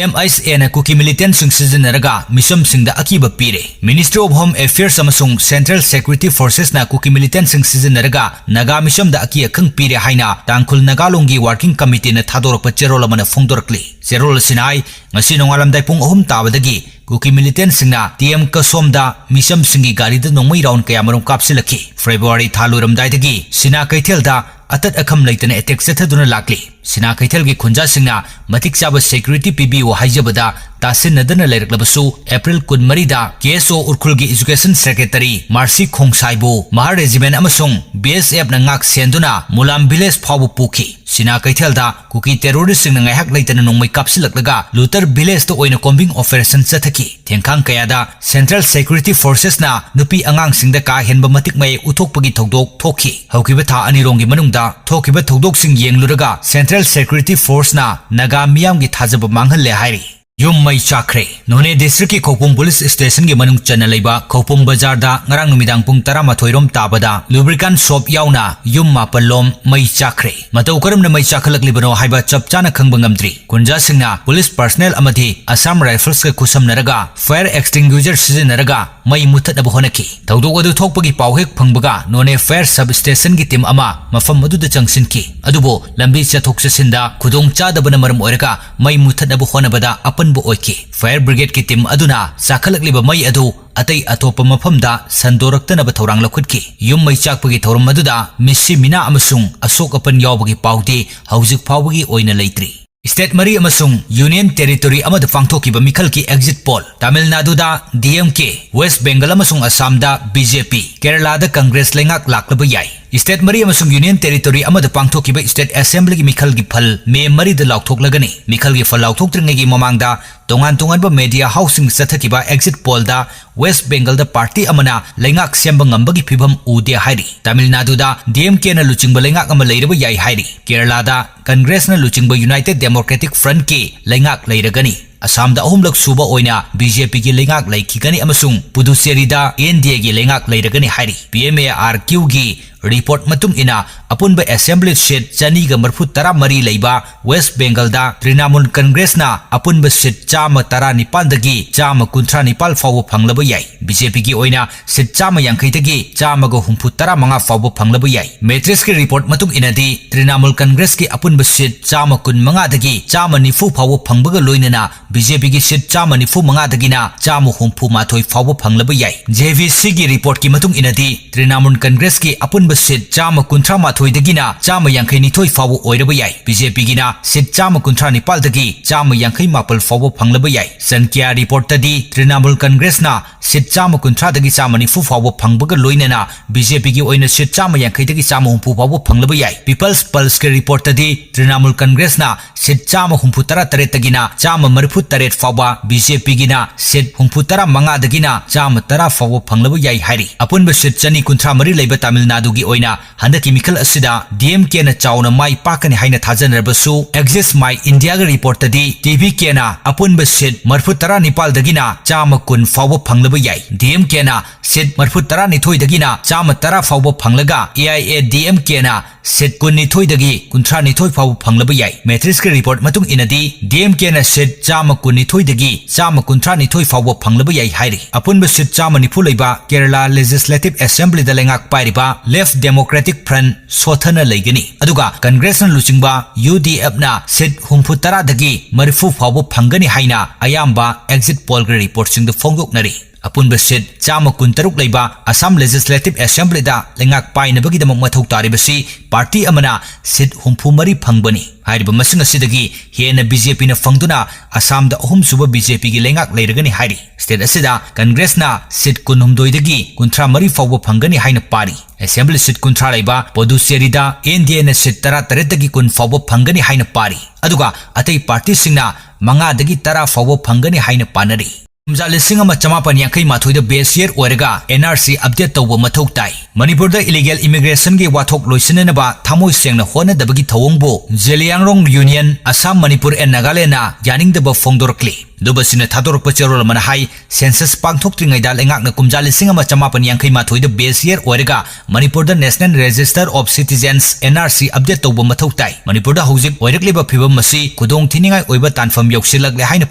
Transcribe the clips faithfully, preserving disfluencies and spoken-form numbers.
M H ꯑꯦꯅ ꯀꯨꯀꯤ ꯃꯤꯂꯤꯇꯦꯟꯠꯁꯤꯡ ꯁꯤꯖꯤꯟꯅꯔꯒ ꯃꯤꯆꯝꯁꯤꯡꯗ ꯑꯀꯤꯕ ꯄꯤꯔꯦ꯫ Ministry of Home Affairs ꯑꯃꯁꯨꯡ Central Security Forcesꯅ ꯀꯨꯀꯤ ꯃꯤꯂꯤꯇꯦꯟꯠꯁꯤꯡ ꯁꯤꯖꯤꯟꯅꯔꯒ ꯅꯥꯒꯥ ꯃꯤꯆꯝꯗ ꯑꯀꯤ ꯑꯈꯪ ꯄꯤꯔꯦ ꯍꯥꯏꯅ ꯇꯥꯡꯈꯨꯜ ꯅꯥꯒꯥ ꯂꯣꯟꯒꯤ Working Committeeꯅ ꯊꯥꯗꯣꯔꯛꯄ ꯆꯦꯔꯣꯜ ꯑꯃꯅ ꯐꯣꯡꯗꯣꯔꯛꯂꯤ꯫ ꯆꯦꯔꯣꯜ ꯑꯁꯤꯅ ꯍꯥꯏ, ꯉꯁꯤ ꯅꯣꯡꯉꯥꯜꯂꯝꯗꯥꯏ ꯄꯨꯡ ꯑꯍꯨꯝ ꯇꯥꯕꯗꯒꯤ ꯀꯨꯀꯤ ꯃꯤꯂꯤꯇꯦꯟꯠꯁꯤꯡꯅ ꯇꯤ ꯑꯦꯝ ꯀꯁꯣꯝꯗ ꯃꯤꯆꯝꯁꯤꯡꯒꯤ ꯒꯥꯔꯤꯗ ꯅꯣꯡꯃꯩ round ꯀꯌꯥꯃꯔꯨꯝ ꯀꯥꯞꯁꯤꯜꯂꯛꯈꯤ꯫ February ꯊꯥ ꯂꯣꯏꯔꯝꯗꯥꯏꯗꯒꯤ ꯁꯤꯅꯥ ꯀꯩꯊꯦꯜꯗ ꯑꯇꯠ ꯑꯈꯝ ꯂꯩꯇꯅ attack ꯆꯠꯊꯗꯨꯅ ꯂꯥꯛꯂꯤ꯫ ꯁꯤꯅꯥ ꯀꯩꯊꯦꯜꯒꯤ ꯈꯨꯟꯖꯥꯁꯤꯡꯅ ꯃꯇꯤꯛ ꯆꯥꯕ security ꯄꯤꯕꯤꯌꯨ ꯍꯥꯏꯖꯕꯗ ꯇꯥꯁꯤꯟꯅꯗꯅ ꯂꯩꯔꯛꯂꯕꯁꯨ, April ꯀꯨꯟꯃꯔꯤꯗ ꯀꯦ ꯑꯦꯁ ꯑꯣ ꯎꯔꯈꯨꯜꯒꯤ Education Secretary ꯃꯥꯔꯁꯤ ꯈꯣꯡꯁꯥꯏꯕꯨ ꯃꯍꯥꯔ Regiment ꯑꯃꯁꯨꯡ ꯕꯤ ꯑꯦꯁ ꯑꯦꯐꯅ ꯉꯥꯛ ꯁꯦꯟꯗꯨꯅ ꯃꯨꯂꯥꯝ village ꯐꯥꯎꯕ ꯄꯨꯈꯤ꯫ ꯁꯤꯅꯥ ꯀꯩꯊꯦꯜꯗ ꯀꯨꯀꯤ terroristꯁꯤꯡꯅ ꯉꯥꯏꯍꯥꯛ ꯂꯩꯇꯅ ꯅꯣꯡꯃꯩ ꯀꯥꯞꯁꯤꯜꯂꯛꯂꯒ ꯂꯨꯇꯔ villageꯇ ꯑꯣꯏꯅ combing operation ꯆꯠꯊꯈꯤ꯫ ꯊꯦꯡꯈꯥꯡ ꯀꯌꯥꯗ Central Security Forcesꯅ ꯅꯨꯄꯤ ꯑꯉꯥꯡꯁꯤꯡꯗ ꯀꯥ ꯍꯦꯟꯕ ꯃꯇꯤꯛ ꯃꯌꯦꯛ ꯎꯠꯊꯣꯛꯄꯒꯤ ꯊꯧꯗꯣꯛ ꯊꯣꯛꯈꯤ꯫ ꯍꯧꯈꯤꯕ ꯊꯥ ꯑꯅꯤꯔꯣꯝꯒꯤ ꯃꯅꯨꯡꯗ ꯊꯣꯛꯈꯤꯕ ꯊꯧꯗꯣꯛꯁꯤꯡ ꯌꯦꯡꯂꯨꯔꯒ Central Security Forceꯅ ꯅꯥꯒꯥ ꯃꯤꯌꯥꯝꯒꯤ ꯊꯥꯖꯕ ꯃꯥꯡꯍꯜꯂꯦ ꯍꯥꯏꯔꯤ꯫ ꯌꯨꯝ ꯃꯩ ꯆꯥꯛꯈ꯭ꯔꯦ꯫ ꯅꯣꯅꯦ districtꯀꯤ ꯈꯧꯄꯨꯝ police stationꯒꯤ ꯃꯅꯨꯡ ꯆꯟꯅ ꯂꯩꯕ ꯈꯧꯄꯨꯝ ꯕꯖꯥꯔꯗ ꯉꯔꯥꯡ ꯅꯨꯃꯤꯗꯥꯡ ꯄꯨꯡ ꯇꯔꯥꯃꯥꯊꯣꯏ ꯔꯣꯝ ꯇꯥꯕꯗ lubricant shop ꯌꯥꯎꯅ ꯌꯨꯝ ꯃꯥꯄꯜ ꯂꯣꯝ ꯃꯩ ꯆꯥꯛꯈ꯭ꯔꯦ꯫ ꯃꯇꯧ ꯀꯔꯝꯅ ꯃꯩ ꯆꯥꯛꯈꯠꯂꯛꯂꯤꯕꯅꯣ ꯍꯥꯏꯕ ꯆꯞ ꯆꯥꯅ ꯈꯪꯕ ꯉꯝꯗ꯭ꯔꯤ꯫ ꯒꯨꯟꯖꯥꯁꯤꯡꯅ police personnel ꯑꯃꯗꯤ Assam Riflesꯀ ꯈꯨꯠꯁꯝꯅꯔꯒ fire extinguisher ꯁꯤꯖꯤꯟꯅꯔꯒ ꯃꯩ ꯃꯨꯊꯠꯅꯕ ꯍꯣꯠꯅꯈꯤ꯫ ꯊꯧꯗꯣꯛ ꯑꯗꯨ ꯊꯣꯛꯄꯒꯤ ꯄꯥꯎ ꯍꯦꯛ ꯐꯪꯕꯒ ꯅꯣꯅꯦ fire sub stationꯒꯤ team ꯑꯃ ꯃꯐꯝ ꯑꯗꯨꯗ ꯆꯪꯁꯤꯟꯈꯤ꯫ ꯑꯗꯨꯕꯨ ꯂꯝꯕꯤ ꯆꯠꯊꯣꯛ ꯆꯠꯁꯤꯟꯗ ꯈꯨꯗꯣꯡ ꯆꯥꯗꯕꯅ ꯃꯔꯝ ꯑꯣꯏꯔꯒ ꯃꯩ ꯃꯨꯊꯠꯅꯕ ꯍꯣꯠꯅꯕꯗ ꯑꯄꯟꯕ ꯑꯣꯏꯈꯤ꯫ Fire brigadeꯀꯤ team ꯑꯗꯨꯅ ꯆꯥꯈꯠꯂꯛꯂꯤꯕ ꯃꯩ ꯑꯗꯨ ꯑꯇꯩ ꯑꯇꯣꯞꯄ ꯃꯐꯝꯗ ꯁꯟꯗꯣꯔꯛꯇꯅꯕ ꯊꯧꯔꯥꯡ ꯂꯧꯈꯠꯈꯤ꯫ ꯌꯨꯝ ꯃꯩ ꯆꯥꯛꯄꯒꯤ ꯊꯧꯔꯝ ꯑꯗꯨꯗ ꯃꯤꯁꯤ ꯃꯤꯅꯥ ꯑꯃꯁꯨꯡ ꯑꯁꯣꯛ ꯑꯄꯟ ꯌꯥꯎꯕꯒꯤ ꯄꯥꯎꯗꯤ ꯍꯧꯖꯤꯛ ꯐꯥꯎꯕꯒꯤ ꯑꯣꯏꯅ ꯂꯩꯇ꯭ꯔꯤ꯫ State ꯃꯔꯤ ꯑꯃꯁꯨꯡ Union Territory ꯑꯃꯗ ꯄꯥꯡꯊꯣꯛꯈꯤꯕ ꯃꯤꯈꯜꯒꯤ exit poll꯫ ꯇꯥꯃꯤꯜ ꯅꯥꯗꯨꯗ ꯗꯤ ꯑꯦꯝ ꯀꯦ, West Bengal ꯑꯃꯁꯨꯡ ꯑꯁꯥꯝꯗ ꯕꯤ ꯖꯦ ꯄꯤ, ꯀꯦꯔꯂꯥꯗ ꯀꯪꯒ꯭ꯔꯦꯁ ꯂꯩꯉꯥꯛ ꯂꯥꯛꯂꯕ ꯌꯥꯏ꯫ State ꯃꯔꯤ ꯑꯃꯁꯨꯡ Union Territory ꯑꯃꯗ ꯄꯥꯡꯊꯣꯛꯈꯤꯕ State Assemblyꯒꯤ ꯃꯤꯈꯜꯒꯤ ꯐꯜ ꯃꯦ ꯃꯔꯤꯗ ꯂꯥꯎꯊꯣꯛꯂꯒꯅꯤ꯫ ꯃꯤꯈꯜꯒꯤ ꯐꯜ ꯂꯥꯎꯊꯣꯛꯇ꯭ꯔꯤꯉꯩꯒꯤ ꯃꯃꯥꯡꯗ ꯇꯣꯉꯥꯟ ꯇꯣꯉꯥꯟꯕ media houseꯁꯤꯡꯗ ꯆꯠꯊꯈꯤꯕ exit pollꯗ West Bengalꯗ party ꯑꯃꯅ ꯂꯩꯉꯥꯛ ꯁꯦꯝꯕ ꯉꯝꯕꯒꯤ ꯐꯤꯚꯝ ꯎꯗꯦ ꯍꯥꯏꯔꯤ꯫ ꯇꯥꯃꯤꯜ ꯅꯥꯗꯨꯗ ꯗꯤ ꯑꯦꯝ ꯀꯦꯅ ꯂꯨꯆꯤꯡꯕ ꯂꯩꯉꯥꯛ ꯑꯃ ꯂꯩꯔꯕ ꯌꯥꯏ ꯍꯥꯏꯔꯤ꯫ ꯀꯦꯔꯂꯥꯗ ꯀꯪꯒ꯭ꯔꯦꯁꯅ ꯂꯨꯆꯤꯡꯕ United Democratic Frontꯀꯤ ꯂꯩꯉꯥꯛ ꯂꯩꯔꯒꯅꯤ꯫ ꯑꯁꯥꯝꯗ ꯑꯍꯨꯝꯂꯛ ꯁꯨꯕ ꯑꯣꯏꯅ ꯕꯤ ꯖꯦ ꯄꯤꯒꯤ ꯂꯩꯉꯥꯛ ꯂꯩꯈꯤꯒꯅꯤ ꯑꯃꯁꯨꯡ ꯄꯨꯗꯨꯆꯦꯔꯤꯗ ꯑꯦꯟ ꯗꯤ ꯑꯦꯒꯤ ꯂꯩꯉꯥꯛ ꯂꯩꯔꯒꯅꯤ ꯍꯥꯏꯔꯤ꯫ ꯄꯤ ꯑꯦꯝ ꯑꯦ ꯑꯥꯔ ꯀ꯭ꯌꯨꯒꯤ Report ꯃꯇꯨꯡ ꯏꯟꯅ, ꯑꯄꯨꯟꯕ assembly seat ꯆꯅꯤꯒ ꯃꯔꯤꯐꯨ ꯇꯔꯥ ꯃꯔꯤ ꯂꯩꯕ West Bengalꯗ Trinamool Congressꯅ ꯑꯄꯨꯟꯕ seat ꯆꯥꯝꯃ ꯇꯔꯥ ꯅꯤꯄꯥꯜꯗꯒꯤ ꯆꯥꯝꯃ ꯀꯨꯟꯊ꯭ꯔꯥ ꯅꯤꯄꯥꯜ ꯐꯥꯎꯕ ꯐꯪꯂꯕ ꯌꯥꯏ꯫ BJPꯒꯤ ꯑꯣꯏꯅ seat ꯆꯥꯝꯃ ꯌꯥꯡꯈꯩꯗꯒꯤ ꯆꯥꯝꯃꯒ ꯍꯨꯝꯐꯨ ꯇꯔꯥ ꯃꯉꯥ ꯐꯥꯎꯕ ꯐꯪꯂꯕ ꯌꯥꯏ꯫ Matrixꯀꯤ report ꯃꯇꯨꯡ ꯏꯟꯅꯗꯤ, Trinamool Congressꯀꯤ ꯑꯄꯨꯟꯕ seat ꯆꯥꯝꯃ ꯀꯨꯟ ꯃꯉꯥꯗꯒꯤ ꯆꯥꯝꯃ ꯅꯤꯐꯨ ꯐꯥꯎꯕ ꯐꯪꯕꯒ ꯂꯣꯏꯅꯅ BJPꯒꯤ seat ꯆꯥꯝꯃ ꯅꯤꯐꯨ ꯃꯉꯥꯗꯒꯤꯅ ꯆꯥꯝꯃ ꯍꯨꯝꯐꯨ ꯃꯥꯊꯣꯏ ꯐꯥꯎꯕ ꯐꯪꯂꯕ ꯌꯥꯏ꯫ JVCꯒꯤ reportꯀꯤ ꯃꯇꯨꯡ ꯏꯟꯅꯗꯤ, Trinamool Congressꯀꯤ ꯑꯄꯨꯟꯕ seat ꯆꯥꯝꯃ ꯀꯨꯟꯊ꯭ꯔꯥ ꯃꯥꯊꯣꯏꯗꯒꯤꯅ ꯆꯥꯝꯃ ꯌꯥꯡꯈꯩ ꯅꯤꯊꯣꯏ ꯐꯥꯎꯕ ꯑꯣꯏꯔꯕ ꯌꯥꯏ꯫ BJPꯒꯤꯅ seat ꯆꯥꯝꯃ ꯀꯨꯟꯊ꯭ꯔꯥ ꯅꯤꯄꯥꯜꯗꯒꯤ ꯆꯥꯝꯃ ꯌꯥꯡꯈꯩ ꯃꯥꯄꯜ ꯐꯥꯎꯕ ꯐꯪꯂꯕ ꯌꯥꯏ꯫ Chankhya reportꯇꯗꯤ, Trinamool Congressꯅ seat ꯆꯥꯝꯃ ꯀꯨꯟꯊ꯭ꯔꯥꯗꯒꯤ ꯆꯥꯝꯃ ꯅꯤꯐꯨ ꯐꯥꯎꯕ ꯐꯪꯕꯒ ꯂꯣꯏꯅꯅ BJPꯒꯤ ꯑꯣꯏꯅ seat ꯆꯥꯝꯃ ꯌꯥꯡꯈꯩꯗꯒꯤ ꯆꯥꯝꯃ ꯍꯨꯝꯐꯨ ꯐꯥꯎꯕ ꯐꯪꯂꯕ ꯌꯥꯏ꯫ People's Pulseꯀꯤ reportꯇꯗꯤ, Trinamool Congressꯅ seat ꯆꯥꯝꯃ ꯍꯨꯝꯐꯨ ꯇꯔꯥ ꯇꯔꯦꯠꯇꯒꯤꯅ ꯆꯥꯝꯃ ꯃꯔꯤꯐꯨ ꯇꯔꯦꯠ ꯐꯥꯎꯕ, BJPꯒꯤꯅ seat ꯍꯨꯝꯐꯨ ꯇꯔꯥ ꯃꯉꯥꯗꯒꯤꯅ ꯆꯥꯝꯃ ꯇꯔꯥ ꯐꯥꯎꯕ ꯐꯪꯂꯕ ꯌꯥꯏ ꯍꯥꯏꯔꯤ꯫ ꯑꯄꯨꯟꯕ seat ꯆꯅꯤ ꯀꯨꯟꯊ꯭ꯔꯥ ꯃꯔꯤ ꯂꯩꯕ ꯇꯥꯃꯤꯜ ꯅꯥꯗꯨꯒꯤ ꯑꯣꯏꯅ ꯍꯟꯗꯛꯀꯤ ꯃꯤꯈꯜ ꯑꯁꯤꯗ DMKꯅ ꯆꯥꯎꯅ ꯃꯥꯏ ꯄꯥꯛꯀꯅꯤ ꯍꯥꯏꯅ ꯊꯥꯖꯅꯔꯕꯁꯨ, Axis My Indiaꯒꯤ reportꯇꯗꯤ TVKꯅ ꯑꯄꯨꯟꯕ seat ꯃꯔꯤꯐꯨ ꯇꯔꯥ ꯅꯤꯄꯥꯜꯗꯒꯤꯅ ꯆꯥꯝꯃ ꯀꯨꯟ ꯐꯥꯎꯕ ꯐꯪꯂꯕ ꯌꯥꯏ꯫ DMKꯅ seat ꯃꯔꯤꯐꯨ ꯇꯔꯥ ꯅꯤꯊꯣꯏꯗꯒꯤꯅ ꯆꯥꯝꯃ ꯇꯔꯥ ꯐꯥꯎꯕ ꯐꯪꯂꯒ, AIADMKꯅ seat ꯀꯨꯟ ꯅꯤꯊꯣꯏꯗꯒꯤ ꯀꯨꯟꯊ꯭ꯔꯥ ꯅꯤꯊꯣꯏ ꯐꯥꯎꯕ ꯐꯪꯂꯕ ꯌꯥꯏ꯫ Matrixꯀꯤ report ꯃꯇꯨꯡ ꯏꯟꯅꯗꯤ, DMKꯅ seat ꯆꯥꯝꯃ ꯀꯨꯟ ꯅꯤꯊꯣꯏꯗꯒꯤ ꯆꯥꯝꯃ ꯀꯨꯟꯊ꯭ꯔꯥ ꯅꯤꯊꯣꯏ ꯐꯥꯎꯕ ꯐꯪꯂꯕ ꯌꯥꯏ ꯍꯥꯏꯔꯤ꯫ ꯑꯄꯨꯟꯕ seat ꯆꯥꯝꯃ ꯅꯤꯐꯨ ꯂꯩꯕ Kerala Legislative Assemblyꯗ ꯂꯩꯉꯥꯛ ꯄꯥꯏꯔꯤꯕ Left Democratic Front ꯁꯣꯊꯅ ꯂꯩꯒꯅꯤ꯫ ꯑꯗꯨꯒ Congressꯅ ꯂꯨꯆꯤꯡꯕ UDFꯅ seat ꯍꯨꯝꯐꯨ ꯇꯔꯥꯗꯒꯤ ꯃꯔꯤꯐꯨ ꯐꯥꯎꯕ ꯐꯪꯒꯅꯤ ꯍꯥꯏꯅ ꯑꯌꯥꯝꯕ exit pollꯒꯤ reportꯁꯤꯡꯗ ꯐꯣꯡꯗꯣꯛꯅꯔꯤ꯫ ꯑꯄꯨꯟꯕ seat ꯆꯥꯝꯃ ꯀꯨꯟꯇꯔꯨꯛ ꯂꯩꯕ Assam Legislative Assemblyꯗ ꯂꯩꯉꯥꯛ ꯄꯥꯏꯅꯕꯒꯤꯗꯃꯛ ꯃꯊꯧ ꯇꯥꯔꯤꯕꯁꯤ party ꯑꯃꯅ seat ꯍꯨꯝꯐꯨ ꯃꯔꯤ ꯐꯪꯕꯅꯤ꯫ ꯍꯥꯏꯔꯤꯕ ꯃꯁꯤꯡ ꯑꯁꯤꯗꯒꯤ ꯍꯦꯟꯅ BJPꯅ ꯐꯪꯗꯨꯅ ꯑꯁꯥꯝꯗ ꯑꯍꯨꯝꯁꯨꯕ BJPꯒꯤ ꯂꯩꯉꯥꯛ ꯂꯩꯔꯒꯅꯤ ꯍꯥꯏꯔꯤ꯫ State ꯑꯁꯤꯗ Congressꯅ seat ꯀꯨꯟꯍꯨꯝꯗꯣꯏꯗꯒꯤ ꯀꯨꯟꯊ꯭ꯔꯥ ꯃꯔꯤ ꯐꯥꯎꯕ ꯐꯪꯒꯅꯤ ꯍꯥꯏꯅ ꯄꯥꯔꯤ꯫ Assembly seat ꯀꯨꯟꯊ꯭ꯔꯥ ꯂꯩꯕ ꯄꯣꯗꯨꯆꯦꯔꯤꯗ NDAꯅ seat ꯇꯔꯥ ꯇꯔꯦꯠꯇꯒꯤ ꯀꯨꯟ ꯐꯥꯎꯕ ꯐꯪꯒꯅꯤ ꯍꯥꯏꯅ ꯄꯥꯔꯤ꯫ ꯑꯗꯨꯒ ꯑꯇꯩ partyꯁꯤꯡꯅ ꯃꯉꯥꯗꯒꯤ ꯇꯔꯥ ꯐꯥꯎꯕ ꯐꯪꯒꯅꯤ ꯍꯥꯏꯅ ꯄꯥꯅꯔꯤ꯫ ꯀꯨꯝꯖꯥ ꯂꯤꯁꯤꯡ ꯑꯃ ꯆꯃꯥꯄꯟ ꯌꯥꯡꯈꯩ ꯃꯥꯊꯣꯏꯗ base year ꯑꯣꯏꯔꯒ NRC update ꯇꯧꯕ ꯃꯊꯧ ꯇꯥꯏ꯫ ꯃꯅꯤꯄꯨꯔꯗ illegal immigrationꯒꯤ ꯋꯥꯊꯣꯛ ꯂꯣꯏꯁꯤꯟꯅꯅꯕ ꯊꯃꯣꯏ ꯁꯦꯡꯅ ꯍꯣꯠꯅꯗꯕꯒꯤ ꯊꯧꯑꯣꯡꯕꯨ ꯖꯦꯂꯤꯌꯥꯡꯔꯣꯡ Union, ꯑꯁꯥꯝ, ꯃꯅꯤꯄꯨꯔ and ꯅꯥꯒꯥꯂꯦꯟꯗꯅ ꯌꯥꯅꯤꯡꯗꯕ ꯐꯣꯡꯗꯣꯔꯛꯂꯤ꯫ ꯂꯨꯕꯁꯤꯡꯅ ꯊꯥꯗꯣꯔꯛꯄ ꯆꯦꯔꯣꯜ ꯑꯃꯅ ꯍꯥꯏ, census ꯄꯥꯡꯊꯣꯛꯇ꯭ꯔꯤꯉꯩꯗ ꯂꯩꯉꯥꯛꯅ ꯀꯨꯝꯖꯥ ꯂꯤꯁꯤꯡ ꯑꯃ ꯆꯃꯥꯄꯟ ꯌꯥꯡꯈꯩ ꯃꯥꯊꯣꯏꯗ base year ꯑꯣꯏꯔꯒ ꯃꯅꯤꯄꯨꯔꯗ National Register of Citizens, N R C, update ꯇꯧꯕ ꯃꯊꯧ ꯇꯥꯏ꯫ ꯃꯅꯤꯄꯨꯔꯗ ꯍꯧꯖꯤꯛ ꯑꯣꯏꯔꯛꯂꯤꯕ ꯐꯤꯕꯝ ꯑꯁꯤ ꯈꯨꯗꯣꯡ ꯊꯤꯅꯤꯡꯉꯥꯏ ꯑꯣꯏꯕ ꯇꯥꯟꯐꯝ ꯌꯧꯁꯤꯜꯂꯛꯂꯦ ꯍꯥꯏꯅ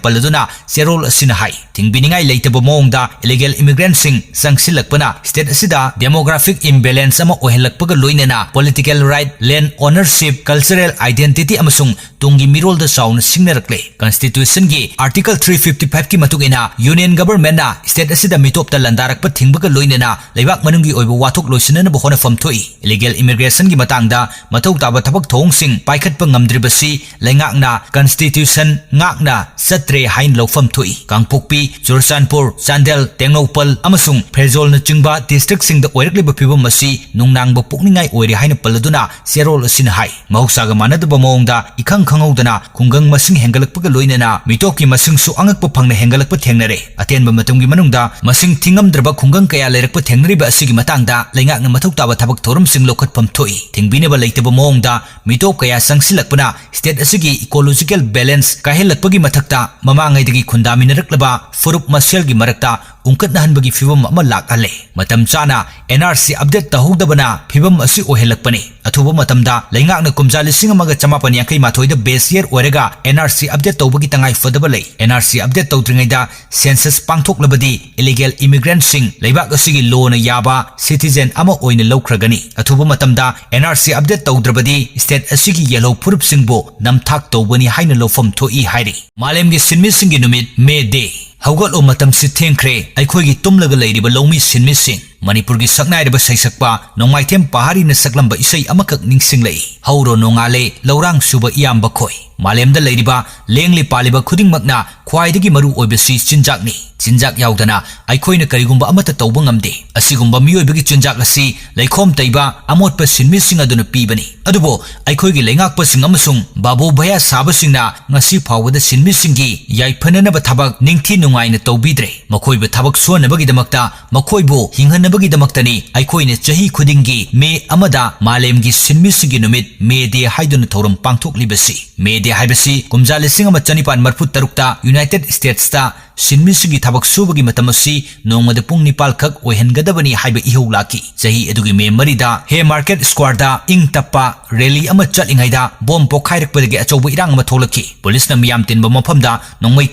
ꯄꯜꯂꯗꯨꯅ ꯆꯦꯔꯣꯜ ꯑꯁꯤꯅ ꯍꯥꯏ, ꯊꯤꯡꯕꯤꯅꯤꯡꯉꯥꯏ ꯂꯩꯇꯕ ꯃꯑꯣꯡꯗ illegal immigrantꯁꯤꯡ ꯆꯪꯁꯤꯜꯂꯛꯄꯅ state ꯑꯁꯤꯗ demographic imbalance ꯑꯃ ꯑꯣꯏꯍꯜꯂꯛꯄꯒ ꯂꯣꯏꯅꯅ political right, land ownership, cultural identity ꯑꯃꯁꯨꯡ ꯇꯨꯡꯒꯤ ꯃꯤꯔꯣꯜꯗ ꯆꯥꯎꯅ ꯁꯤꯡꯅꯔꯛꯂꯦ꯫ Constitutionꯒꯤ Article three fifty fiveꯀꯤ ꯃꯇꯨꯡ ꯏꯟꯅ Union Governmentꯅ state ꯑꯁꯤꯗ ꯃꯤꯇꯣꯞꯇ ꯂꯥꯟꯗꯥꯔꯛꯄ ꯊꯤꯡꯕꯒ ꯂꯣꯏꯅꯅ ꯂꯩꯕꯥꯛ ꯃꯅꯨꯡꯒꯤ ꯑꯣꯏꯕ ꯋꯥꯊꯣꯛ ꯂꯣꯏꯁꯤꯟꯅꯅꯕ ꯍꯣꯠꯅꯐꯝ ꯊꯣꯛꯏ꯫ Illegal immigrationꯒꯤ ꯃꯇꯥꯡꯗ ꯃꯊꯧ ꯇꯥꯕ ꯊꯕꯛ ꯊꯧꯑꯣꯡꯁꯤꯡ ꯄꯥꯏꯈꯠꯄ ꯉꯝꯗ꯭ꯔꯤꯕꯁꯤ ꯂꯩꯉꯥꯛꯅ constitution ꯉꯥꯛꯅ ꯆꯠꯇ꯭ꯔꯦ ꯍꯥꯏꯅ ꯂꯧꯐꯝ ꯊꯣꯛꯏ꯫ ꯀꯥꯡꯄꯣꯛꯄꯤ, ꯆꯨꯔꯆꯥꯟꯄꯨꯔ, ꯆꯥꯟꯗꯦꯜ, ꯇꯦꯡꯅꯧꯄꯜ ꯑꯃꯁꯨꯡ ꯐꯦꯔꯖꯣꯜꯅꯆꯤꯡꯕ districtꯁꯤꯡꯗ ꯑꯣꯏꯔꯛꯂꯤꯕ ꯐꯤꯕꯝ ꯑꯁꯤ ꯅꯨꯡꯅꯥꯡꯕ ꯄꯣꯛꯅꯤꯡꯉꯥꯏ ꯑꯣꯏꯔꯦ ꯍꯥꯏꯅ ꯄꯜꯂꯗꯨꯅ ꯆꯦꯔꯣꯜ ꯑꯁꯤꯅ ꯍꯥꯏ, ꯃꯍꯧꯁꯥꯒ ꯃꯥꯟꯅꯗꯕ ꯃꯑꯣꯡꯗ ꯏꯈꯪ ꯈꯪꯍꯧꯗꯅ ꯈꯨꯡꯒꯪ ꯃꯁꯤꯡ ꯍꯦꯟꯒꯠꯂꯛꯄꯒ ꯂꯣꯏꯅꯅ ꯃꯤꯇꯣꯞꯀꯤ ꯃꯁꯤꯡꯁꯨ ꯑꯉꯛꯄ ꯐꯪꯅ ꯍꯦꯟꯒꯠꯂꯛꯄ ꯊꯦꯡꯅꯔꯦ꯫ ꯑꯇꯦꯟꯕ ꯃꯇꯝꯒꯤ ꯃꯅꯨꯡꯗ ꯃꯁꯤꯡ ꯊꯤꯉꯝꯗ꯭ꯔꯕ ꯈꯨꯡꯒꯪ ꯀꯌꯥ ꯂꯩꯔꯛꯄ ꯊꯦꯡꯅꯔꯤꯕ ꯑꯁꯤꯒꯤ ꯃꯇꯥꯡꯗ ꯂꯩꯉꯥꯛꯅ ꯃꯊꯧ ꯇꯥꯕ ꯊꯕꯛ ꯊꯧꯔꯝꯁꯤꯡ ꯂꯧꯈꯠꯐꯝ ꯊꯣꯛꯏ꯫ ꯊꯤꯡꯕꯤꯅꯕ ꯂꯩꯇꯕ ꯃꯑꯣꯡꯗ ꯃꯤꯇꯣꯞ ꯀꯌꯥ ꯆꯪꯁꯤꯜꯂꯛꯄꯅ state ꯑꯁꯤꯒꯤ ecological balance ꯀꯥꯏꯍꯜꯂꯛꯄꯒꯤ ꯃꯊꯛꯇ ꯃꯃꯥꯡꯉꯩꯗꯒꯤ ꯈꯨꯟꯗꯥꯃꯤꯟꯅꯔꯛꯂꯕ ꯐꯨꯔꯨꯞ ꯃꯁꯦꯜꯒꯤ ꯃꯔꯛꯇ ꯎꯪꯈꯠꯅꯍꯟꯕꯒꯤ ꯐꯤꯕꯝ ꯑꯃ ꯂꯥꯛꯍꯜꯂꯦ꯫ ꯃꯇꯝ ꯆꯥꯅ N R C update ꯇꯧꯍꯧꯗꯕꯅ ꯐꯤꯕꯝ ꯑꯁꯤ ꯑꯣꯏꯍꯜꯂꯛꯄꯅꯤ꯫ ꯑꯊꯨꯕ ꯃꯇꯝꯗ ꯂꯩꯉꯥꯛꯅ ꯀꯨꯝꯖꯥ ꯂꯤꯁꯤꯡ ꯑꯃꯒ ꯆꯃꯥꯄꯟ ꯌꯥꯡꯈꯩ ꯃꯥꯊꯣꯏꯗ base year ꯑꯣꯏꯔꯒ N R C update ꯇꯧꯕꯒꯤ ꯇꯉꯥꯏ ꯐꯗꯕ ꯂꯩ꯫ N R C update ꯇꯧꯗ꯭ꯔꯤꯉꯩꯗ census ꯄꯥꯡꯊꯣꯛꯂꯕꯗꯤ illegal immigrantꯁꯤꯡ ꯂꯩꯕꯥꯛ ꯑꯁꯤꯒꯤ ꯂꯣꯅ ꯌꯥꯕ citizen ꯑꯃ ꯑꯣꯏꯅ ꯂꯧꯈ꯭ꯔꯒꯅꯤ꯫ ꯑꯊꯨꯕ ꯃꯇꯝꯗ N R C update ꯇꯧꯗ꯭ꯔꯕꯗꯤ state ꯑꯁꯤꯒꯤ ꯌꯦꯜꯍꯧ ꯐꯨꯔꯨꯞꯁꯤꯡꯕꯨ ꯅꯝꯊꯥꯛ ꯇꯧꯕꯅꯤ ꯍꯥꯏꯅ ꯂꯧꯐꯝ ꯊꯣꯛꯏ ꯍꯥꯏꯔꯤ꯫ ꯃꯥꯂꯦꯝꯒꯤ ꯁꯤꯟꯃꯤꯁꯤꯡꯒꯤ ꯅꯨꯃꯤꯠ, May Day꯫ ꯍꯧꯒꯠꯂꯣ, ꯃꯇꯝꯁꯤ ꯊꯦꯡꯈ꯭ꯔꯦ, ꯑꯩꯈꯣꯏꯒꯤ ꯇꯨꯝꯂꯒ ꯂꯩꯔꯤꯕ ꯂꯧꯃꯤ ꯁꯤꯟꯃꯤꯁꯤꯡ꯫ ꯃꯅꯤꯄꯨꯔꯒꯤ ꯁꯛꯅꯥꯏꯔꯕ ꯁꯩꯁꯛꯄ ꯅꯣꯡꯃꯥꯏꯊꯦꯝ ꯄꯍꯥꯔꯤꯅ ꯁꯛꯂꯝꯕ ꯏꯁꯩ ꯑꯃꯈꯛ ꯅꯤꯡꯁꯤꯡꯂꯛꯏ꯫ ꯍꯧꯔꯣ ꯅꯣꯡꯉꯥꯜꯂꯦ, ꯂꯧꯔꯥꯡ ꯁꯨꯕ ꯏꯌꯥꯝꯕ ꯈꯣꯏ꯫ ꯃꯥꯂꯦꯝꯗ ꯂꯩꯔꯤꯕ ꯂꯦꯡꯂꯤ ꯄꯥꯜꯂꯤꯕ ꯈꯨꯗꯤꯡꯃꯛꯅ ꯈ꯭ꯋꯥꯏꯗꯒꯤ ꯃꯔꯨ ꯑꯣꯏꯕꯁꯤ ꯆꯤꯟꯖꯥꯛꯅꯤ꯫ ꯆꯤꯟꯖꯥꯛ ꯌꯥꯎꯗꯅ ꯑꯩꯈꯣꯏꯅ ꯀꯔꯤꯒꯨꯝꯕ ꯑꯃꯠꯇ ꯇꯧꯕ ꯉꯝꯗꯦ꯫ ꯑꯁꯤꯒꯨꯝꯕ ꯃꯤꯑꯣꯏꯕꯒꯤ ꯆꯤꯟꯖꯥꯛ ꯑꯁꯤ ꯂꯩꯈꯣꯝ ꯇꯩꯕ ꯑꯃꯣꯠꯄ ꯁꯤꯟꯃꯤꯁꯤꯡ ꯑꯗꯨꯅ ꯄꯤꯕꯅꯤ꯫ ꯑꯗꯨꯕꯨ ꯑꯩꯈꯣꯏꯒꯤ ꯂꯩꯉꯥꯛꯄꯁꯤꯡ ꯑꯃꯁꯨꯡ ꯕꯥꯕꯨ ꯚꯌꯥ ꯁꯥꯕꯁꯤꯡꯅ ꯉꯁꯤ ꯐꯥꯎꯕꯗ ꯁꯤꯟꯃꯤꯁꯤꯡꯒꯤ ꯌꯥꯏꯐꯅꯅꯕ ꯊꯕꯛ ꯅꯤꯡꯊꯤ ꯅꯨꯡꯉꯥꯏꯅ ꯇꯧꯕꯤꯗ꯭ꯔꯦ꯫ ꯃꯈꯣꯏꯕꯨ ꯊꯕꯛ ꯁꯨꯍꯟꯅꯕꯒꯤꯗꯃꯛꯇ, ꯃꯈꯣꯏꯕꯨ ꯍꯤꯡꯍꯟꯅꯕꯒꯤꯗꯃꯛꯇꯅꯤ ꯑꯩꯈꯣꯏꯅ ꯆꯍꯤ ꯈꯨꯗꯤꯡꯒꯤ ꯃꯦ ꯑꯃꯗ ꯃꯥꯂꯦꯝꯒꯤ ꯁꯤꯟꯃꯤꯁꯤꯡꯒꯤ ꯅꯨꯃꯤꯠ, ꯃꯦ ꯗꯦ ꯍꯥꯏꯗꯨꯅ ꯊꯧꯔꯝ ꯄꯥꯡꯊꯣꯛꯂꯤꯕꯁꯤ꯫ ꯃꯦ ꯗꯦ ꯍꯥꯏꯕꯁꯤ ꯀꯨꯝꯖꯥ ꯂꯤꯁꯤꯡ ꯑꯃ ꯆꯅꯤꯄꯥꯟ ꯃꯔꯤꯐꯨ ꯇꯔꯨꯛꯇ ꯌꯨꯅꯥꯏꯇꯦꯗ ꯁ꯭ꯇꯦꯠꯁꯇ ꯁꯤꯟꯃꯤꯁꯤꯡꯒꯤ ꯊꯕꯛ ꯁꯨꯕꯒꯤ ꯃꯇꯝ ꯑꯁꯤ ꯅꯣꯡꯃꯗ ꯄꯨꯡ ꯅꯤꯄꯥꯜ ꯈꯛ ꯑꯣꯏꯍꯟꯒꯗꯕꯅꯤ ꯍꯥꯏꯕ ꯏꯍꯧ ꯂꯥꯛꯈꯤ꯫ ꯆꯍꯤ ꯑꯗꯨꯒꯤ ꯃꯦ ꯃꯔꯤꯗ ꯍꯦ ꯃꯥꯔꯀꯦꯠ ꯁ꯭ꯀ꯭ꯋꯥꯔꯗ ꯏꯪ ꯇꯞꯄ ꯔꯦꯂꯤ ꯑꯃ ꯆꯠꯂꯤꯉꯩꯗ ꯕꯣꯝ ꯄꯣꯈꯥꯏꯔꯛꯄꯗꯒꯤ ꯑꯆꯧꯕ ꯏꯔꯥꯡ ꯑꯃ ꯊꯣꯛꯂꯛꯈꯤ꯫ ꯄꯨꯂꯤꯁꯅ ꯃꯤꯌꯥꯝ ꯇꯤꯟꯕ ꯃꯐꯝꯗ ꯅꯣꯡꯃꯩ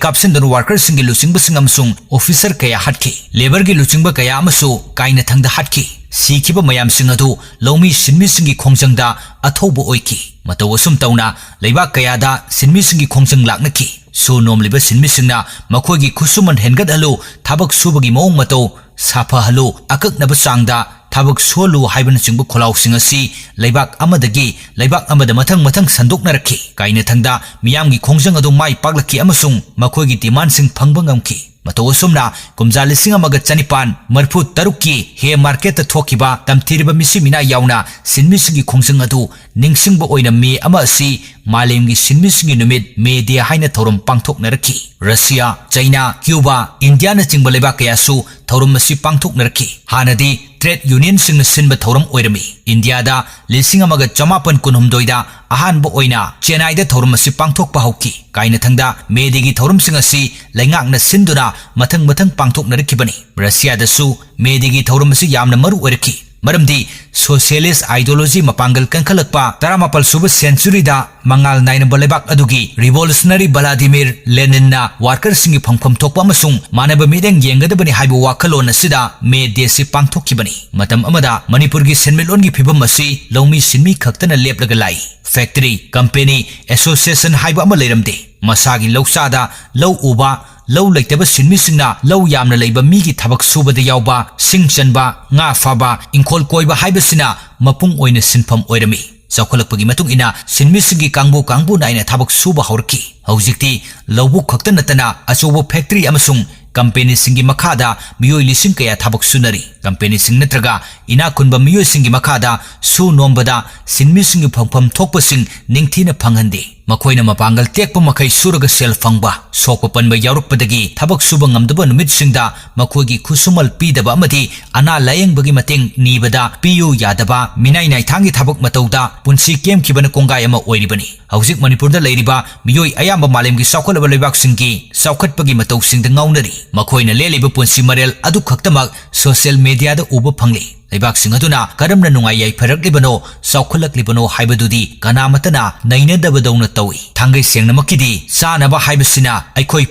ꯀꯥꯞꯁꯤꯟꯗꯨꯅ ꯋꯥꯔꯀꯔꯁꯤꯡꯒꯤ ꯂꯨꯆꯤꯡꯕꯁꯤꯡ ꯑꯃꯁꯨꯡ ꯑꯣꯐꯤꯁꯔ ꯀꯌꯥ ꯍꯥꯠꯈꯤ꯫ ꯂꯦꯕꯔꯒꯤ ꯂꯨꯆꯤꯡꯕ ꯀꯌꯥ ꯑꯃꯁꯨ ꯀꯥꯏꯅꯊꯪꯗ ꯍꯥꯠꯈꯤ꯫ ꯁꯤꯈꯤꯕ ꯃꯌꯥꯝꯁꯤꯡ ꯑꯗꯨ ꯂꯧꯃꯤ ꯁꯤꯟꯃꯤꯁꯤꯡꯒꯤ ꯈꯣꯡꯖꯪꯗ ꯑꯊꯧꯕ ꯑꯣꯏꯈꯤ꯫ ꯃꯇꯧ ꯑꯁꯨꯝ ꯇꯧꯅ ꯂꯩꯕꯥꯛ ꯀꯌꯥꯗ ꯁꯤꯟꯃꯤꯁꯤꯡꯒꯤ ꯈꯣꯡꯖꯪ ꯂꯥꯛꯅꯈꯤ꯫ ꯁꯨ ꯅꯣꯝꯂꯤꯕ ꯁꯤꯟꯃꯤꯁꯤꯡꯅ ꯃꯈꯣꯏꯒꯤ ꯈꯨꯠꯁꯨꯃꯟ ꯍꯦꯟꯒꯠꯍꯜꯂꯨ, ꯊꯕꯛ ꯁꯨꯕꯒꯤ ꯃꯑꯣꯡ ꯃꯇꯧ ꯁꯥꯐꯍꯜꯂꯨ, ꯑꯀꯛꯅꯕ ꯆꯥꯡꯗ ꯊꯕꯛ ꯁꯨꯍꯜꯂꯨ ꯍꯥꯏꯕꯅꯆꯤꯡꯕ ꯈꯣꯜꯂꯥꯎꯁꯤꯡ ꯑꯁꯤ ꯂꯩꯕꯥꯛ ꯑꯃꯗꯒꯤ ꯂꯩꯕꯥꯛ ꯑꯃꯗ ꯃꯊꯪ ꯃꯊꯪ ꯁꯟꯗꯣꯛꯅꯔꯛꯈꯤ꯫ ꯀꯥꯏꯅꯊꯪꯗ ꯃꯤꯌꯥꯝꯒꯤ ꯈꯣꯡꯖꯪ ꯑꯗꯨ ꯃꯥꯏ ꯄꯥꯛꯂꯛꯈꯤ ꯑꯃꯁꯨꯡ ꯃꯈꯣꯏꯒꯤ ꯗꯤꯃꯥꯟꯁꯤꯡ ꯐꯪꯕ ꯉꯝꯈꯤ꯫ ꯃꯇꯧ ꯑꯁꯨꯝꯅ ꯀꯨꯝꯖꯥ ꯂꯤꯁꯤꯡ ꯑꯃꯒ ꯆꯅꯤꯄꯥꯟ ꯃꯔꯤꯐꯨ ꯇꯔꯨꯛꯀꯤ ꯍꯦ ꯃꯥꯔꯀꯦꯠꯇ ꯊꯣꯛꯈꯤꯕ ꯇꯝꯊꯤꯔꯕ ꯃꯤꯁꯤ ꯃꯤꯅꯥ ꯌꯥꯎꯅ ꯁꯤꯟꯃꯤꯁꯤꯡꯒꯤ ꯈꯣꯡꯖꯪ ꯑꯗꯨ ꯅꯤꯡꯁꯤꯡꯕ ꯑꯣꯏꯅ ꯃꯦ ꯑꯃ ꯑꯁꯤ ꯃꯥꯂꯦꯝꯒꯤ ꯁꯤꯟꯃꯤꯁꯤꯡꯒꯤ ꯅꯨꯃꯤꯠ, ꯃꯦ ꯗꯦ ꯍꯥꯏꯅ ꯊꯧꯔꯝ ꯄꯥꯡꯊꯣꯛꯅꯔꯛꯈꯤ꯫ ꯔꯁꯤꯌꯥ, ꯆꯩꯅꯥ, ꯀ꯭ꯌꯨꯕꯥ, ꯏꯟꯗꯤꯌꯥꯅꯆꯤꯡꯕ ꯂꯩꯕꯥꯛ ꯀꯌꯥꯁꯨ ꯊꯧꯔꯝ ꯑꯁꯤ ꯄꯥꯡꯊꯣꯛꯅꯔꯛꯈꯤ꯫ ꯍꯥꯟꯅꯗꯤ ꯇ꯭ꯔꯦꯗ ꯌꯨꯅꯤꯌꯟꯁꯤꯡꯅ ꯁꯤꯟꯕ ꯊꯧꯔꯝ ꯑꯣꯏꯔꯝꯃꯤ꯫ ꯏꯟꯗꯤꯌꯥꯗ ꯂꯤꯁꯤꯡ ꯑꯃꯒ ꯆꯃꯥꯄꯟ ꯀꯨꯟꯍꯨꯝꯗꯣꯏꯗ ꯑꯍꯥꯟꯕ ꯑꯣꯏꯅ ꯆꯦꯟꯅꯥꯏꯗ ꯊꯧꯔꯝ ꯑꯁꯤ ꯄꯥꯡꯊꯣꯛꯄ ꯍꯧꯈꯤ꯫ ꯀꯥꯏꯅꯊꯪꯗ ꯃꯦ ꯗꯦꯒꯤ ꯊꯧꯔꯝꯁꯤꯡ ꯑꯁꯤ ꯂꯩꯉꯥꯛꯅ ꯁꯤꯟꯗꯨꯅ ꯃꯊꯪ ꯃꯊꯪ ꯄꯥꯡꯊꯣꯛꯅꯔꯛꯈꯤꯕꯅꯤ꯫ ꯔꯁꯤꯌꯥꯗꯁꯨ ꯃꯦ ꯗꯦꯒꯤ ꯊꯧꯔꯝ ꯑꯁꯤ ꯌꯥꯝꯅ ꯃꯔꯨ ꯑꯣꯏꯔꯛꯈꯤ, ꯃꯔꯝꯗꯤ ꯁꯣꯁꯤꯌꯦꯂꯤꯁ ꯑꯥꯏꯗꯤꯌꯣꯂꯣꯖꯤ ꯃꯄꯥꯡꯒꯜ ꯀꯟꯈꯠꯂꯛꯄ ꯇꯔꯥꯃꯥꯄꯜ ꯁꯨꯕ ꯁꯦꯟꯆꯨꯔꯤꯗ ꯃꯉꯥꯜ ꯅꯥꯏꯔꯝꯕ ꯂꯩꯕꯥꯛ ꯑꯗꯨꯒꯤ ꯔꯤꯚꯣꯂꯨꯁꯅꯔꯤ ꯚ꯭ꯂꯥꯗꯤꯃꯤꯔ ꯂꯦꯅꯤꯟꯅ ꯋꯥꯔꯀꯔꯁꯤꯡꯒꯤ ꯐꯪꯐꯝ ꯊꯣꯛꯄ ꯑꯃꯁꯨꯡ ꯃꯥꯟꯅꯕ ꯃꯤꯠꯌꯦꯡ ꯌꯦꯡꯒꯗꯕꯅꯤ ꯍꯥꯏꯕ ꯋꯥꯈꯜꯂꯣꯟ ꯑꯁꯤꯗ ꯃꯦ ꯗꯦꯁꯤ ꯄꯥꯡꯊꯣꯛꯈꯤꯕꯅꯤ꯫ ꯃꯇꯝ ꯑꯃꯗ ꯃꯅꯤꯄꯨꯔꯒꯤ ꯁꯦꯟꯃꯤꯠꯂꯣꯟꯒꯤ ꯐꯤꯕꯝ ꯑꯁꯤ ꯂꯧꯃꯤ ꯁꯤꯟꯃꯤ ꯈꯛꯇꯅ ꯂꯦꯞꯂꯒ ꯂꯥꯛꯏ꯫ ꯐꯦꯛꯇꯔꯤ, ꯀꯝꯄꯦꯅꯤ, ꯑꯦꯁꯣꯁꯤꯌꯦꯁꯟ ꯍꯥꯏꯕ ꯑꯃ ꯂꯩꯔꯝꯗꯦ꯫ ꯃꯁꯥꯒꯤ ꯂꯧꯆꯥꯗ ꯂꯧ ꯎꯕ, ꯂꯧ ꯂꯩꯇꯕ ꯁꯤꯟꯃꯤꯁꯤꯡꯅ ꯂꯧ ꯌꯥꯝꯅ ꯂꯩꯕ ꯃꯤꯒꯤ ꯊꯕꯛ ꯁꯨꯕꯗ ꯌꯥꯎꯕ, ꯁꯤꯡ ꯆꯟꯕ, ꯉꯥ ꯐꯥꯕ, ꯏꯪꯈꯣꯜ ꯀꯣꯏꯕ ꯍꯥꯏꯕꯁꯤꯅ ꯃꯄꯨꯡ ꯑꯣꯏꯅ ꯁꯤꯟꯐꯝ ꯑꯣꯏꯔꯝꯃꯤ꯫ ꯆꯥꯎꯈꯠꯂꯛꯄꯒꯤ ꯃꯇꯨꯡ ꯏꯟꯅ ꯁꯤꯟꯃꯤꯁꯤꯡꯒꯤ ꯀꯥꯡꯕꯨ ꯀꯥꯡꯕꯨ ꯅꯥꯏꯅ ꯊꯕꯛ ꯁꯨꯕ ꯍꯧꯔꯛꯈꯤ꯫ ꯍꯧꯖꯤꯛꯇꯤ ꯂꯧꯕꯨꯛ ꯈꯛꯇ ꯅꯠꯇꯅ ꯑꯆꯧꯕ ꯐꯦꯛꯇꯔꯤ ꯑꯃꯁꯨꯡ ꯀꯝꯄꯦꯅꯤꯁꯤꯡꯒꯤ ꯃꯈꯥꯗ ꯃꯤꯑꯣꯏ ꯂꯤꯁꯤꯡ ꯀꯌꯥ ꯊꯕꯛ ꯁꯨꯅꯔꯤ꯫ ꯀꯝꯄꯦꯅꯤꯁꯤꯡ ꯅꯠꯇ꯭ꯔꯒ ꯏꯅꯥꯛ ꯈꯨꯟꯕ ꯃꯤꯑꯣꯏꯁꯤꯡꯒꯤ ꯃꯈꯥꯗ ꯁꯨ ꯅꯣꯝꯕꯗ ꯁꯤꯟꯃꯤꯁꯤꯡꯒꯤ ꯐꯪꯐꯝ ꯊꯣꯛꯄꯁꯤꯡ ꯅꯤꯡꯊꯤꯅ ꯐꯪꯍꯟꯗꯦ꯫ ꯃꯈꯣꯏꯅ ꯃꯄꯥꯡꯒꯜ ꯇꯦꯛꯄ ꯃꯈꯩ ꯁꯨꯔꯒ ꯁꯦꯜ ꯐꯪꯕ, ꯁꯣꯛꯄ ꯄꯟꯕ ꯌꯥꯎꯔꯛꯄꯗꯒꯤ ꯊꯕꯛ ꯁꯨꯕ ꯉꯝꯗꯕ ꯅꯨꯃꯤꯠꯁꯤꯡꯗ ꯃꯈꯣꯏꯒꯤ ꯈꯨꯠꯁꯨꯃꯜ ꯄꯤꯗꯕ ꯑꯃꯗꯤ ꯑꯅꯥ ꯂꯥꯌꯦꯡꯕꯒꯤ ꯃꯇꯦꯡ ꯅꯤꯕꯗ ꯄꯤꯌꯨ ꯌꯥꯗꯕ, ꯃꯤꯅꯥꯏ ꯅꯥꯏꯊꯥꯡꯒꯤ ꯊꯕꯛ ꯃꯇꯧꯗ ꯄꯨꯟꯁꯤ ꯀꯦꯝꯈꯤꯕꯅ ꯀꯣꯡꯒꯥꯏ ꯑꯃ ꯑꯣꯏꯔꯤꯕꯅꯤ꯫ ꯍꯧꯖꯤꯛ ꯃꯅꯤꯄꯨꯔꯗ ꯂꯩꯔꯤꯕ ꯃꯤꯑꯣꯏ ꯑꯌꯥꯝꯕ ꯃꯥꯂꯦꯝꯒꯤ ꯆꯥꯎꯈꯠꯂꯕ ꯂꯩꯕꯥꯛꯁꯤꯡꯒꯤ ꯆꯥꯎꯈꯠꯄꯒꯤ ꯃꯇꯧꯁꯤꯡꯗ ꯉꯥꯎꯅꯔꯤ꯫ ꯃꯈꯣꯏꯅ ꯂꯦꯜꯂꯤꯕ ꯄꯨꯟꯁꯤ ꯃꯔꯦꯜ ꯑꯗꯨ ꯈꯛꯇꯃꯛ ꯁꯣꯁꯤꯌꯦꯜ ꯃꯦꯗꯤꯌꯥꯗ ꯎꯕ ꯐꯪꯂꯤ꯫ ꯂꯩꯕꯥꯛꯁꯤꯡ ꯑꯗꯨꯅ ꯀꯔꯝꯅ ꯅꯨꯡꯉꯥꯏ ꯌꯥꯏꯐꯔꯛꯂꯤꯕꯅꯣ, ꯆꯥꯎꯈꯠꯂꯛꯂꯤꯕꯅꯣ ꯍꯥꯏꯕꯗꯨꯗꯤ ꯀꯅꯥꯃꯠꯇꯅ ꯅꯩꯅꯗꯕꯗꯧꯅ ꯇꯧꯏ꯫ ꯊꯥꯡꯒꯩ ꯁꯦꯡꯅꯃꯛꯀꯤꯗꯤ ꯆꯥꯅꯕ ꯍꯥꯏꯕꯁꯤꯅ ꯑꯩꯈꯣꯏ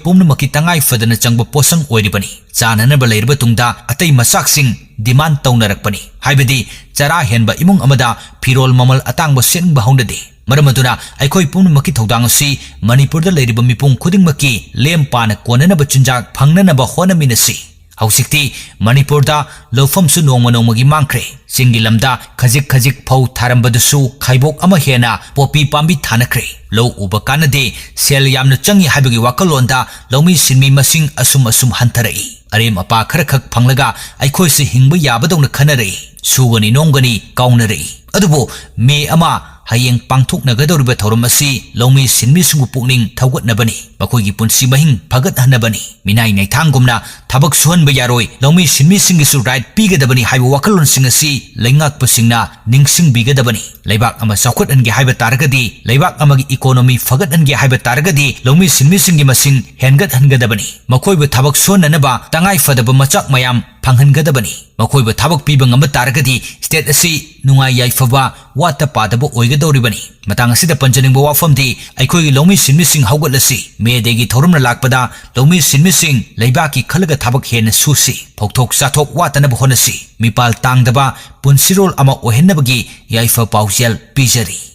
ꯄꯨꯝꯅꯃꯛꯀꯤ ꯇꯉꯥꯏ ꯐꯗꯅ ꯆꯪꯕ ꯄꯣꯠꯁꯛ ꯑꯣꯏꯔꯤꯕꯅꯤ꯫ ꯆꯥꯅꯅꯕ ꯂꯩꯔꯕ ꯇꯨꯡꯗ ꯑꯇꯩ ꯃꯆꯥꯛꯁꯤꯡ ꯗꯤꯃꯥꯟ ꯇꯧꯅꯔꯛꯄꯅꯤ꯫ ꯍꯥꯏꯕꯗꯤ ꯆꯔꯥ ꯍꯦꯟꯕ ꯏꯃꯨꯡ ꯑꯃꯗ ꯐꯤꯔꯣꯜ ꯃꯃꯜ ꯑꯇꯥꯡꯕ ꯁꯦꯠꯅꯤꯡꯕ ꯍꯧꯅꯗꯦ꯫ ꯃꯔꯝ ꯑꯗꯨꯅ ꯑꯩꯈꯣꯏ ꯄꯨꯝꯅꯃꯛꯀꯤ ꯊꯧꯗꯥꯡ ꯑꯁꯤ ꯃꯅꯤꯄꯨꯔꯗ ꯂꯩꯔꯤꯕ ꯃꯤꯄꯨꯝ ꯈꯨꯗꯤꯡꯃꯛꯀꯤ ꯂꯦꯝ ꯄꯥꯅ ꯀꯣꯟꯅꯅꯕ ꯆꯤꯟꯖꯥꯛ ꯐꯪꯅꯅꯕ ꯍꯣꯠꯅꯃꯤꯟꯅꯁꯤ꯫ ꯍꯧꯖꯤꯛꯇꯤ ꯃꯅꯤꯄꯨꯔꯗ ꯂꯧꯐꯝꯁꯨ ꯅꯣꯡꯃ ꯅꯣꯡꯃꯒꯤ ꯃꯥꯡꯈ꯭ꯔꯦ꯫ ꯆꯤꯡꯒꯤ ꯂꯝꯗ ꯈꯖꯤꯛ ꯈꯖꯤꯛ ꯐꯧ ꯊꯥꯔꯝꯕꯗꯨꯁꯨ ꯈꯥꯏꯕꯣꯛ ꯑꯃ ꯍꯦꯟꯅ ꯄꯣꯄꯤ ꯄꯥꯝꯕꯤ ꯊꯥꯅꯈ꯭ꯔꯦ꯫ ꯂꯧ ꯎꯕ ꯀꯥꯟꯅꯗꯦ, ꯁꯦꯜ ꯌꯥꯝꯅ ꯆꯪꯏ ꯍꯥꯏꯕꯒꯤ ꯋꯥꯈꯜꯂꯣꯟꯗ ꯂꯧꯃꯤ ꯁꯤꯟꯃꯤ ꯃꯁꯤꯡ ꯑꯁꯨꯝ ꯑꯁꯨꯝ ꯍꯟꯊꯔꯛꯏ꯫ ꯑꯔꯦꯝ ꯑꯄꯥ ꯈꯔꯈꯛ ꯐꯪꯂꯒ ꯑꯩꯈꯣꯏꯁꯨ ꯍꯤꯡꯕ ꯌꯥꯕꯗꯧꯅ ꯈꯟꯅꯔꯛꯏ꯫ ꯁꯨꯒꯅꯤ ꯅꯣꯝꯒꯅꯤ ꯀꯥꯎꯅꯔꯛꯏ꯫ ꯑꯗꯨꯕꯨ ꯃꯦ ꯑꯃ ꯍꯌꯦꯡ ꯄꯥꯡꯊꯣꯛꯅꯒꯗꯧꯔꯤꯕ ꯊꯧꯔꯝ ꯑꯁꯤ ꯂꯧꯃꯤ ꯁꯤꯟꯃꯤꯁꯤꯡꯕꯨ ꯄꯨꯛꯅꯤꯡ ꯊꯧꯒꯠꯅꯕꯅꯤ, ꯃꯈꯣꯏꯒꯤ ꯄꯨꯟꯁꯤ ꯃꯍꯤꯡ ꯐꯒꯠꯍꯟꯅꯕꯅꯤ꯫ ꯃꯤꯅꯥꯏ ꯅꯩꯊꯥꯡꯒꯨꯝꯅ ꯊꯕꯛ ꯁꯨꯍꯟꯕ ꯌꯥꯔꯣꯏ꯫ ꯂꯧꯃꯤ ꯁꯤꯟꯃꯤꯁꯤꯡꯒꯤꯁꯨ ꯔꯥꯏꯠ ꯄꯤꯒꯗꯕꯅꯤ ꯍꯥꯏꯕ ꯋꯥꯈꯜꯂꯣꯟꯁꯤꯡ ꯑꯁꯤ ꯂꯩꯉꯥꯛꯄꯁꯤꯡꯅ ꯅꯤꯡꯁꯤꯡꯕꯤꯒꯗꯕꯅꯤ꯫ ꯂꯩꯕꯥꯛ ꯑꯃ ꯆꯥꯎꯈꯠꯍꯟꯒꯦ ꯍꯥꯏꯕ ꯇꯥꯔꯒꯗꯤ, ꯂꯩꯕꯥꯛ ꯑꯃꯒꯤ ꯏꯀꯣꯅꯣꯃꯤ ꯐꯒꯠꯍꯟꯒꯦ ꯍꯥꯏꯕ ꯇꯥꯔꯒꯗꯤ, ꯂꯧꯃꯤ ꯁꯤꯟꯃꯤꯁꯤꯡꯒꯤ ꯃꯁꯤꯡ ꯍꯦꯟꯒꯠꯍꯟꯒꯗꯕꯅꯤ꯫ ꯃꯈꯣꯏꯕꯨ ꯊꯕꯛ ꯁꯨꯍꯟꯅꯅꯕ ꯇꯉꯥꯏ ꯐꯗꯕ ꯃꯆꯥꯛ ꯃꯌꯥꯝ ꯐꯪꯍꯟꯒꯗꯕꯅꯤ꯫ ꯃꯈꯣꯏꯕꯨ ꯊꯕꯛ ꯄꯤꯕ ꯉꯝꯕ ꯇꯥꯔꯒꯗꯤ ꯁ꯭ꯇꯦꯠ ꯑꯁꯤ ꯅꯨꯡꯉꯥꯏ ꯌꯥꯏꯐꯕ, ꯋꯥꯠꯇ ꯄꯥꯗꯕ ꯑꯣꯏꯒꯗꯧꯔꯤꯕꯅꯤ꯫ ꯃꯇꯥꯡ ꯑꯁꯤꯗ ꯄꯟꯖꯅꯤꯡꯕ ꯋꯥꯐꯝꯗꯤ, ꯑꯩꯈꯣꯏꯒꯤ ꯂꯧꯃꯤ ꯁꯤꯟꯃꯤꯁꯤꯡ ꯍꯧꯒꯠꯂꯁꯤ꯫ ꯃꯦ ꯗꯦꯒꯤ ꯊꯧꯔꯝꯅ ꯂꯥꯛꯄꯗ ꯂꯧꯃꯤ ꯁꯤꯟꯃꯤꯁꯤꯡ ꯂꯩꯕꯥꯛꯀꯤ ꯈꯜꯂꯒ ꯊꯕꯛ ꯍꯦꯟꯅ ꯁꯨꯁꯤ꯫ ꯐꯧꯊꯣꯛ ꯆꯥꯊꯣꯛ ꯋꯥꯠꯇꯅꯕ ꯍꯣꯠꯅꯁꯤ꯫ ꯃꯤꯄꯥꯜ ꯇꯥꯡꯗꯕ ꯄꯨꯟꯁꯤꯔꯣꯜ ꯑꯃ ꯑꯣꯏꯍꯟꯅꯕꯒꯤ ꯌꯥꯏꯐ ꯄꯥꯎꯖꯦꯜ ꯄꯤꯖꯔꯤ꯫